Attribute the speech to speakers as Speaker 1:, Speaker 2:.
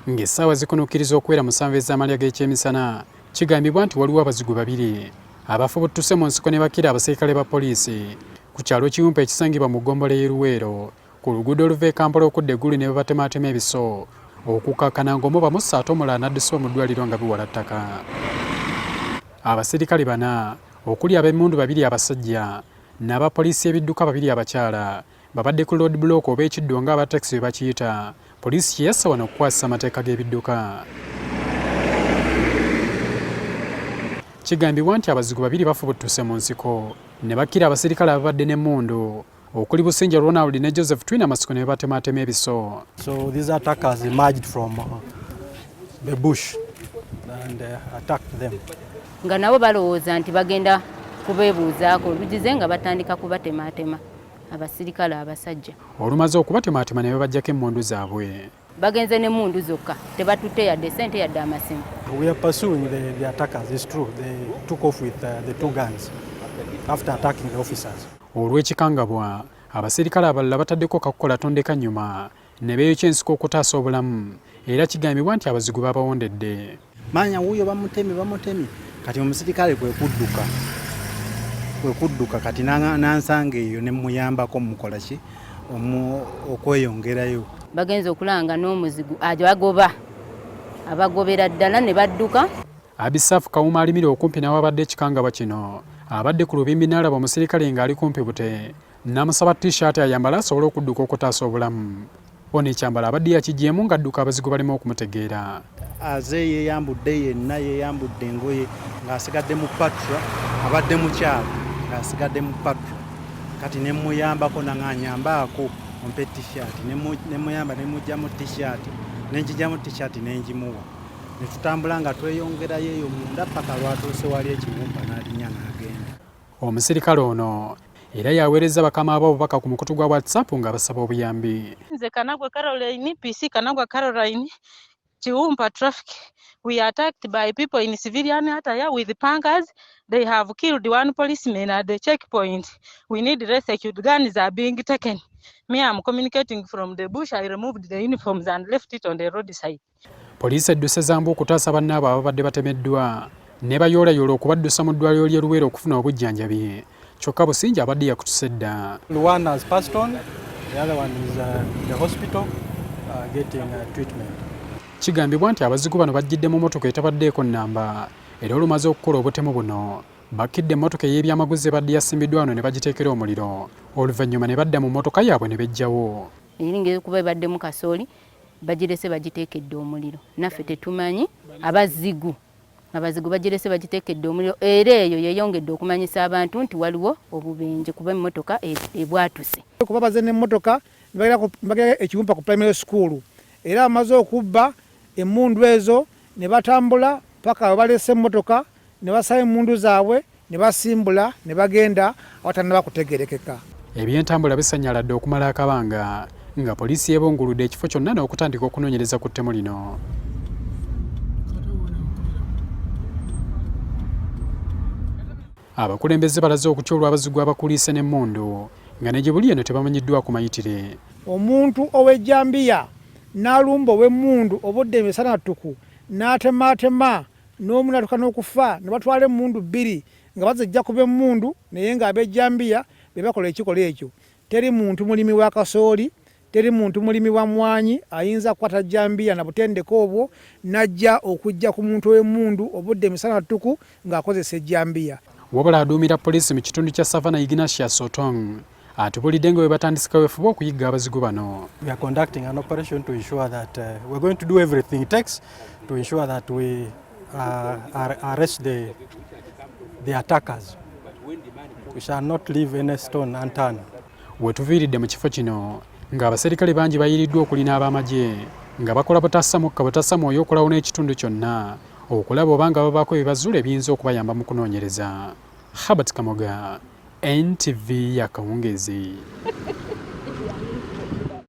Speaker 1: Ng'essaawa zikunukkiriza okuwera 7 ez'amalya g'ekyemisana, kigambibwa nti waliwo abazigu babiri abafubuttuse mu nsiko ne bakira abaserikale ba poliisi ku kyalo Kiwumpa ekisangibwa mu ggombolola y'e Luweero ku luguudo oluva e Kampala okudda e Gulu ne babatemaatema ebiso okukkakkana ng'omu bamussa ate omulala n'addusibwa mu ddwaliro nga biwala ttaka. Abaserikale bana okuli ab'emmundu babiri abasajja n'abapoliisi y'ebidduka babiri abakyala babadde ku road block oba ekiddo nga aba takisi bwe bakiyita poliisi kye yassa wano okukwasisa amateeka g'ebidduka. Kigambibwa nti abazigu babiri bafubuttuse mu nsiko ne bakkira abaserikale ababadde n'emmundu okuli Busingye Ronald ne Joseph Twinamasiko ne babatemaatema ebiso.
Speaker 2: So these attackers emerged from the bush and attacked them.
Speaker 3: Nga nabo balowooza nti bagenda kubeebuuzaako lugize nga batandika kubatemaatema abasirikale abasajja.
Speaker 1: Olumaze okubatemaatema ne babaggyako emmundu zaabwe.
Speaker 3: Bagenze n'emmundu zokka, tebatutte yadde ssente yadde amasimu.
Speaker 2: We are pursuing the attackers. It's true, they took off with the two guns after attacking the officers.
Speaker 1: Olw'ekikangabwa, abaserikale abalala bataddeko kakukola tondeka nnyuma ne beeyokya ensiko okutaasa obulamu era kigambibwa nti abazigu babawondedde.
Speaker 4: Manya wuuyo bamutemye bamutemye kati omusirikale kwe kudduka kati n'ansanga eyo ne mmuyambako mukola ki okweyongerayo.
Speaker 3: Bagenze okulanga n'omuzigu abagoba abagobera ddala ne badduka.
Speaker 1: Abisaafu Kawuma alimira okumpi n'awabadde ekikangabwa kino abadde ku lubimbi n'alaba omusirikale ng'ali kumpi bute n'amusaba t-shirt ayambale asobole okudduka okutaasa obulamu. Ono ekyambalo abadde yakiggyeemu ng'adduka abazigu baleme okumutegeera.
Speaker 4: Aze yeeyambudde yenna, yeeyambudde engoye ng'asigadde mu patra, abadde mukyala ng'asigadde mu patra. Kati ne mmuyambako nang'anyambaako ompe t-shirt, ne mmuyamba ne mmuggyamu t-shirt, ne ngiggyamu t-shirt ne ngimuwa. Ne tutambula nga tweyongerayo eyo munda paka lwatuuse wali ekiwumpa n'alinnya n'agenda.
Speaker 1: Omusirikale ono era yaweerezza bakama be obubaka ku mukutu gwa WhatsApp ng'abasaba obuyambi.
Speaker 5: Nze Kanagwa Caroline, PC Kanagwa Caroline, Kiwumpa traffic. We are attacked by people in civilian attire with pangas. They have killed one policeman at the checkpoint. We need rescue. Guns are being taken. Me, I'm communicating from the bush. I removed the uniforms and left it on the roadside.
Speaker 1: Poliisi edduse Zambu okutaasa bannaabwe ababadde batemeddwa ne bayoolayoola okubaddusa mu ddwaliro ly'e Luweero okufuna obujjanjabi. Kyokka Busingye abadde yakutuse dda.
Speaker 2: One has passed on, the other one is in the hospital getting treatment.
Speaker 1: Kigambibwa nti abazigu bano bajjidde mu mmotoka etabaddeeko nnamba era olumaze okukola obutemu buno bakkidde emmotoka ey'ebyamaguzi ebadde yasimbiddwa wano ne bagiteekera omuliro oluvannyuma ne badda mu mmotoka yaabwe ne beggyawo.
Speaker 3: Eringa kuba ebaddemu kasooli bagirese bagiteekedde omuliro naffe tetumanyi abazigu bagirese bagiteekedde omuliro era eyo yeeyongedde okumanyisa abantu nti waliwo obubenje kuba emmotoka ebwatuse.
Speaker 6: Kuba baze n'emmotoka ne bagera ekiwumpa ku primary school era bamaze okubba emmundu ezo ne batambula paka we balese emmotoka ne basaba emmundu zaabwe ne basimbula ne bagenda awatannaba kutegeerekeka.
Speaker 1: Ebyentambula bisanyaladde okumala akabanga nga poliisi yeebunguludde ekifo kyonna n'okutandika okunoonyereza ku ttemu lino. Abakulembeze balaze okutya olw'abazigu abakuliise n'emmundu nga ne gye buli eno tebamanyiddwa ku mayitire.
Speaker 6: Omuntu ow'ejjambiya n'alumba ow'emmundu obudde emisana ttuku n'atemaatema n'omu n'atuuka n'okufa ne batwala emmundu bbiri nga bazijja ku b'emmundu naye ng'ab'ejjambiya be bakola ekikolwa ekyo. Teri muntu mulimi wa kasooli, teri muntu mulimi wa mmwanyi ayinza kukwata jjambiya na butendeke obwo n'ajja okujja ku muntu ow'emmundu obudde emisana ttuku ng'akozesa ejjambiya.
Speaker 1: Wabula aduumira poliisi mu kitundu kya Savannah Ignatius Otong atubulidde nga bwe batandise kaweefube okuyigga abazigu bano.
Speaker 2: We are conducting an operation to ensure that we are going to do everything it takes to ensure that we arrest the attackers. We shall not leave any stone unturned.
Speaker 1: We tuviiridde mu kifo kino ng'abaserikale bangi bayiriddwa okulina ab'amagye nga bakola butassa mukka butassa mwoyo okulawuna ekitundu kyonna okulaba oba nga babaako ebibazuula ebiyinza okubayamba mu kunoonyereza. Herbert Kamoga, NTV ya Kawungeezi.